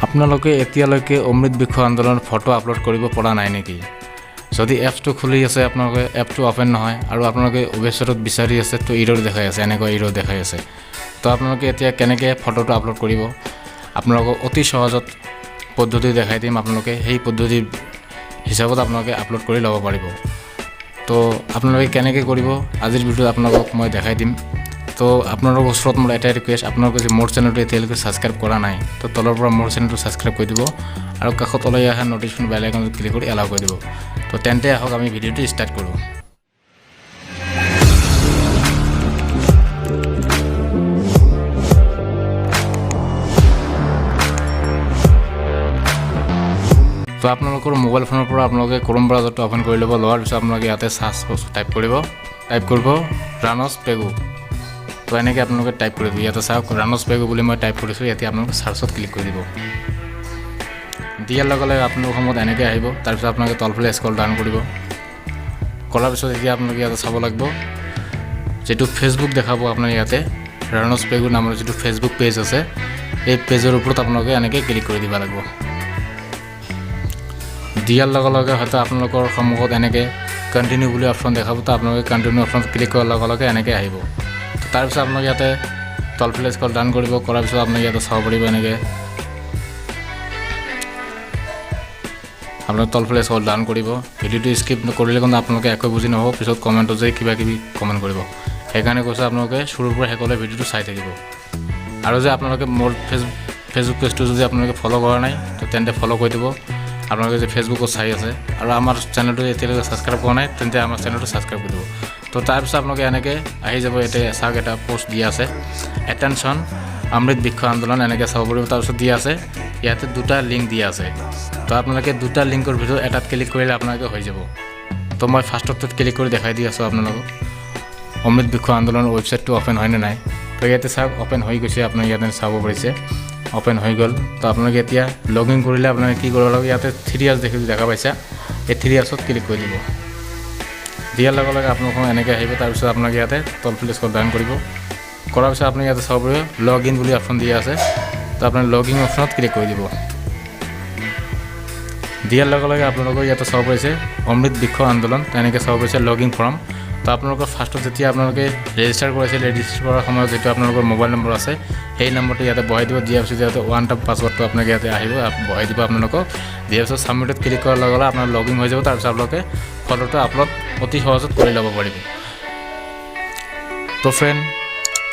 আপোনালোকে এতিয়ালৈকে অমৃত বৃক্ষ আন্দোলনৰ ফটো আপলোড কৰিব পৰা নাই নেকি? যদি এপছটো খুলি আছে, আপোনালোকে এপটো অ'পেন নহয় আৰু আপোনালোকে ৱেবছাইটত বিচাৰি আছে, তো ইৰ'ৰ দেখাই আছে, এনেকুৱা ইৰ'ৰ দেখাই আছে। তো আপোনালোকে এতিয়া কেনেকৈ ফটোটো আপলোড কৰিব, আপোনালোকক অতি সহজত পদ্ধতি দেখাই দিম। আপোনালোকে সেই পদ্ধতিৰ হিচাপত আপোনালোকে আপলোড কৰি ল'ব পাৰিব। তো আপোনালোকে কেনেকৈ কৰিব, আজিৰ ভিডিঅ'ত আপোনালোকক মই দেখাই দিম। তো আপোনালোকৰ ওচৰত মোৰ এটাই ৰিকুৱেষ্ট, আপোনালোকে যদি মোৰ চেনেলটো এতিয়ালৈকে ছাবস্ক্ৰাইব কৰা নাই, তো তলৰ পৰা মোৰ চেনেলটো ছাবস্ক্ৰাইব কৰি দিব আৰু কাষত ওলাই অহা নটিফিকেশ্যন বেল আইকনত ক্লিক কৰি এলাউ কৰি দিব। তো তেন্তে আহক, আমি ভিডিঅ'টো ষ্টাৰ্ট কৰোঁ। তো আপোনালোকৰ মোবাইল ফোনৰ পৰা আপোনালোকে ক্ৰম ব্ৰাউজাৰটো অ'পেন কৰি ল'ব। লোৱাৰ পিছত আপোনালোকে ইয়াতে চাৰ্চ টাইপ কৰিব, টাইপ কৰিব ৰানজ পেগু। তো এনেকৈ আপোনালোকে টাইপ কৰিব। ইয়াতে চাওক, ৰানজ পেগু বুলি মই টাইপ কৰিছোঁ। ইয়াতে আপোনালোকে চাৰ্চত ক্লিক কৰি দিব। দিয়াৰ লগে লগে আপোনালোকৰ সন্মুখত এনেকৈ আহিব। তাৰপিছত আপোনালোকে তলফালে স্ক্ৰল ডাউন কৰিব। কৰাৰ পিছত এতিয়া আপোনালোকে ইয়াতে চাব লাগিব, যিটো ফেচবুক দেখাব আপোনাৰ ইয়াতে ৰানজ পেগু নামৰ যিটো ফেচবুক পেজ আছে, এই পেজৰ ওপৰত আপোনালোকে এনেকৈ ক্লিক কৰি দিব লাগিব। দিয়াৰ লগে লগে হয়তো আপোনালোকৰ সন্মুখত এনেকৈ কণ্টিনিউ বুলি অপশ্যন দেখাব। তো আপোনালোকে কণ্টিনিউ অপশ্যনত ক্লিক কৰাৰ লগে লগে এনেকৈ আহিব। তো তাৰপিছত আপোনালোকে ইয়াতে তলফালে স্ক্ৰল ডাউন কৰিব। কৰাৰ পিছত আপোনালোকে ইয়াতে চাব পাৰিব, এনেকৈ আপোনালোকে তলফালে স্ক্ৰল ডাউন কৰিব। ভিডিঅ'টো স্কিপ কৰিলে কিন্তু আপোনালোকে একো বুজি নাপাব, পিছত কমেণ্টত যে কিবা কিবি কমেণ্ট কৰিব। সেইকাৰণে কৈছোঁ, আপোনালোকে শুৰুৰ পৰা শেষলৈ ভিডিঅ'টো চাই থাকিব। আৰু যে আপোনালোকে মোৰ ফেচবুক পেজটো যদি আপোনালোকে ফ'ল' কৰা নাই, তো তেন্তে ফ'ল' কৰি দিব, আপোনালোকে যে ফেচবুকত চাই আছে। আৰু আমাৰ চেনেলটো এতিয়ালৈকে ছাবস্ক্ৰাইব কৰা নাই, তেন্তে আমাৰ চেনেলটো ছাবস্ক্ৰাইব কৰি দিব। তো তাৰপিছত আপোনালোকে এনেকৈ আহি যাব। ইয়াতে চাওক, এটা পষ্ট দিয়া আছে, "এটেনশ্যন অমৃত বৃক্ষ আন্দোলন", এনেকৈ চাব পাৰিব। তাৰপিছত দিয়া আছে, ইয়াতে দুটা লিংক দিয়া আছে। তো আপোনালোকে দুটা লিংকৰ ভিতৰত এটাত ক্লিক কৰিলে আপোনালোকে হৈ যাব। তো মই ফাৰ্ষ্টটোত ক্লিক কৰি দেখাই দি আছোঁ আপোনালোকক, অমৃত বৃক্ষ আন্দোলনৰ ৱেবছাইটটো অ'পেন হয়নে নাই। তো ইয়াতে চাওক, অ'পেন হৈ গৈছে। আপোনালোকে ইয়াতে চাব পাৰিছে, অ'পেন হৈ গ'ল। তো আপোনালোকে এতিয়া লগ ইন কৰিলে আপোনালোকে কি কৰিব লাগিব? ইয়াতে থ্ৰী আছ দেখি দেখা পাইছে, এই থ্ৰী আছত ক্লিক কৰি দিব। দিয়াৰ লগে লগে আপোনালোকৰ এনেকৈ আহিব। তাৰপিছত আপোনালোকে ইয়াতে তলফালে স্ক্ৰল ডাউন কৰিব। কৰাৰ পিছত আপুনি ইয়াতে চাব পাৰিব, লগ ইন বুলি অপশ্যন দিয়া আছে। তো আপুনি লগ ইন অপশ্যনত ক্লিক কৰি দিব। দিয়াৰ লগে লগে আপোনালোকৰ ইয়াতে চাব পাৰিছে অমৃত বৃক্ষ আন্দোলন, তেনেকৈ চাব পাৰিছে লগ ইন ফৰ্ম। তো আপোনালোকৰ ফাৰ্ষ্টত যেতিয়া আপোনালোকে ৰেজিষ্টাৰ কৰাইছিল, ৰেজিষ্টাৰ কৰাৰ সময়ত যিটো আপোনালোকৰ মোবাইল নম্বৰ আছে, সেই নম্বৰটো ইয়াতে বহাই দিব। দিয়াৰ পিছত ইয়াতে ওৱান টাইম পাছৱৰ্ডটো আপোনালোকে ইয়াতে আহিব, বহাই দিব আপোনালোকক। দিয়াৰ পিছত ছাবমিটত ক্লিক কৰাৰ লগে লগে আপোনাৰ লগ ইন হৈ যাব। তাৰপিছত আপোনালোকে ফটোটো আপলোড অতি সহজত কৰি ল'ব পাৰিব। তো ফ্ৰেণ্ড,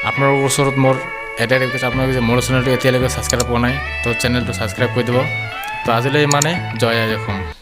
আপোনালোকৰ ওচৰত মোৰ এটাই ৰিকুৱেষ্ট, আপোনালোকে যে মোৰ চেনেলটো এতিয়ালৈকে ছাবস্ক্ৰাইব কৰা নাই, তো চেনেলটো ছাবস্ক্ৰাইব কৰি দিব। তো আজিলৈ ইমানে। জয় আই অসম।